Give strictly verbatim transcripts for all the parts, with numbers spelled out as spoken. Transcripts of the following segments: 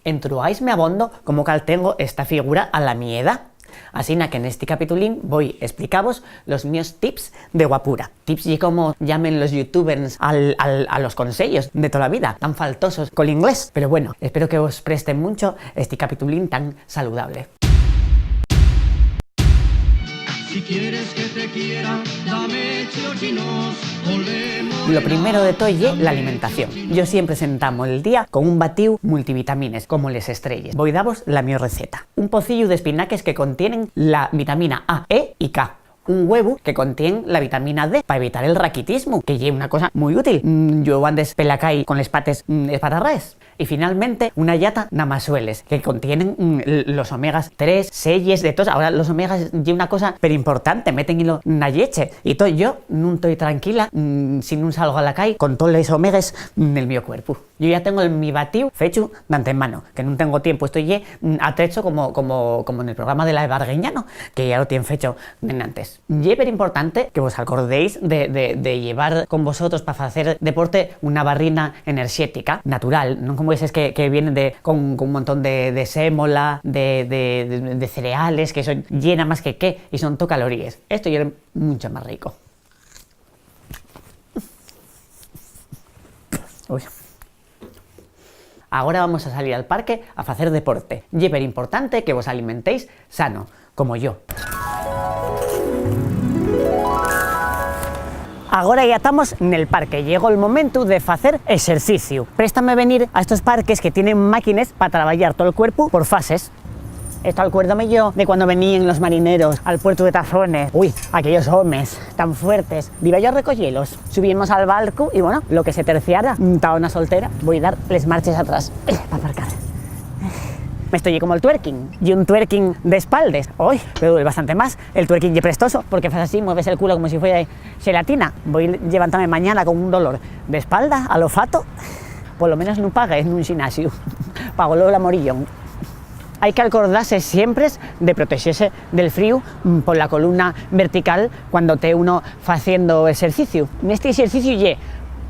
Entrugáisme abondo cómo caltengo esta figura a la mi edá. Asina que nesti capitulín voi esplicavos los mios tips de guapura. Tips ye como llamen los youtubers al, al, a los conseyos de tola vida, tan faltosos col inglés. Pero bueno, espero que vos preste muncho esti capitulín tan saludable. Si quieres que te quiera, dame chochinos, volvemos. Lo primero de todo ye la alimentación. Yo siempre sentamo el día con un batíu multivitamines, como les estrelles. Voi davos la mio receta. Un pocillu d'espinaques que contienen la vitamina A, E y K. Un güevu que contien la vitamina D pa evitar el raquitismu, que ye una cosa mui útil. Mm, llueu andes pela cai con les pates, mm, espatarraes. Y finalmente, una llata d'amasueles que contienen, mm, l-, los omegas tres, seyes, de toos. Ahora los omegas ye una cosa perimportante, métenlo na lleche. Y to, yo nun toi tranquila, mm, si nun salgo a la cai con toles omegues nel mio cuerpu. Yo ya tengo el mi batíu fechu d'antemano, que nun tengo tiempu. Esto ye, mm, atrecho como, como, como nel programa de la Eva Arguiñano, que ya lo tien fecho d'enantes. Ye perimportante que vos acordéis de, de, de llevar con vosotros pa facer deporte una barrina enerxética natural, non como eses que, que vienen de, con, con un montón de, de sémola, de, de, de, de cereales, que eso ye namás que qué, y son to caloríes. Esto ye muncho más rico. Ui. Agora vamos a salir al parque a facer deporte. Ye perimportante que vos alimentéis sano, como yo. Agora ya tamos nel parque, llegó'l momentu de facer exerciciu. Préstame venir a estos parques que tienen máquines pa trabayar tol cuerpu por fases. Esto alcuérdome yo de cuando veníen los marineros al puertu de Tazones. Ui, aquellos homes tan fuertes. Diba yo a recoyelos. Subimos al barcu y, bueno, lo que se terciara, mm, ta una soltera, voi dar les marches atrás. Eh, pa aparcar. Esto ye como el twerking. Ye un twerking d'espaldes. Ui, pero duele bastante más. El twerking ye prestoso, porque fas así, mueves el culo como si fuera xelatina. Voi llevantame mañana con un dolor d'espalda, a lo fato. Polo menos nun pagué nun ximnasiu. Pagólo la Morillón. Hai qu'alcordase siempres de protexese del fríu, mm, pola columna vertical cuando te uno faciendo exerciciu. Nesti exerciciu ye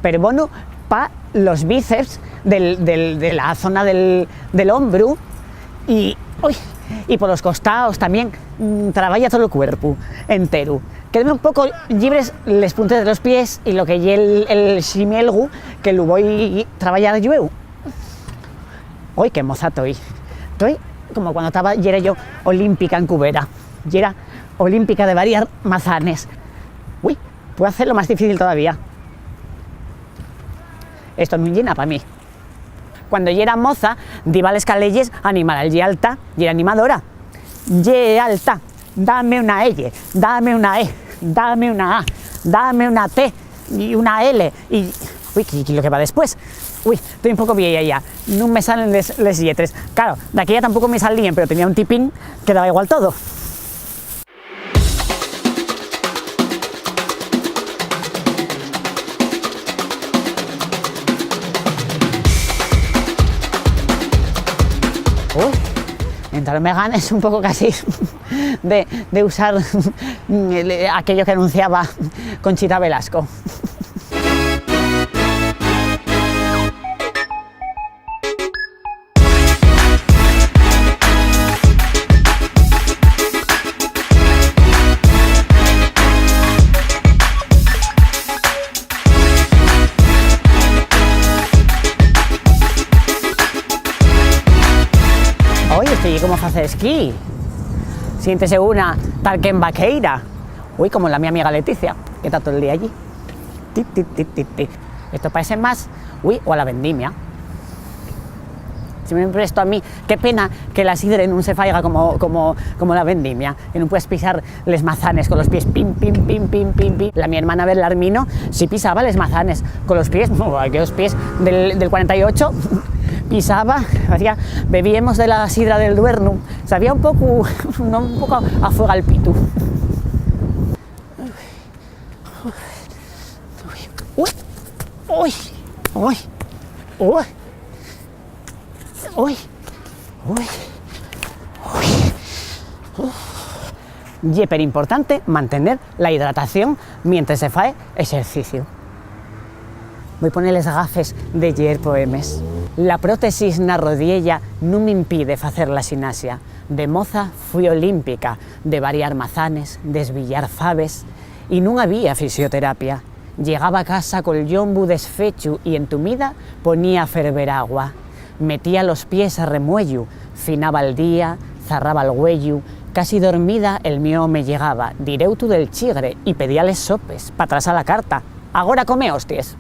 perbono pa los bíceps del, del, de la zona del, del hombru y, ui, y polos costaos tamién, mm, trabaya tol cuerpu enteru. Quédenme un poco llibres les puntes de los pies y lo que ye el, el ximielgu, que lu voi trabayar llueu. Oi, qué moza toi. Toi como cuando taba, yera yo olímpica en Cubera. Yera olímpica de variar mazanes. Ui, puedo hacerlo más difícil todavía. Esto nun ye na pa mí. Cuando yera moza, diba a les caleyes a animar al Ye alta, yera animadora. Ye alta, dame una L, dame una E, dame una A, dame una T y una L. Y, ui, ¿qué, qué lo que va después? Ui, toi un poco vieya ya, nun me salen les, les lletres. Claro, daquella tampoco me salíen, pero tenía un tipín que daba igual todo. Ui, entró me ganes un poco casi de, de usar aquello que anunciaba Conchita Velasco. Oi, esto ye como facer esquí. Siéntese una tal que en Vaqueira. Ui, como la mi amiga Leticia, que ta tol día allí. Ti, ti, ti, ti, ti. Esto paece más, ui, o a la vendimia. Si me presto a mí, qué pena que la sidre nun se faiga como, como, como la vendimia, que nun puedes pisar les mazanes con los pies, pim, pim, pim, pim, pim, pim. La mi hermana Belarmino sí pisaba les mazanes con los pies, aquellos pies del, del cuarenta y ocho, pisaba, hacía, bebíamos de la sidra del Duernu, sabía un poco, un poco a fuego al pitu. Ui, ui, ui, ui, ui, ui, ui. Ye perimportante mantener la hidratación mientres se fae exerciciu. Voi poner les gafes de lleer poemes. La prótesis na rodiella nun m'impide facer la xinasia. De moza fui olímpica, de variar mazanes, d'esbillar faves, y nun había fisioterapia. Llegaba a casa col llombu desfechu y entumida ponía a ferver agua. Metía los pies a remuellu, finaba'l día, zarraba'l güeyu, casi dormida el mio home llegaba, direutu del chigre, y pedía les sopes, pa trasá la carta. Agora come hostias.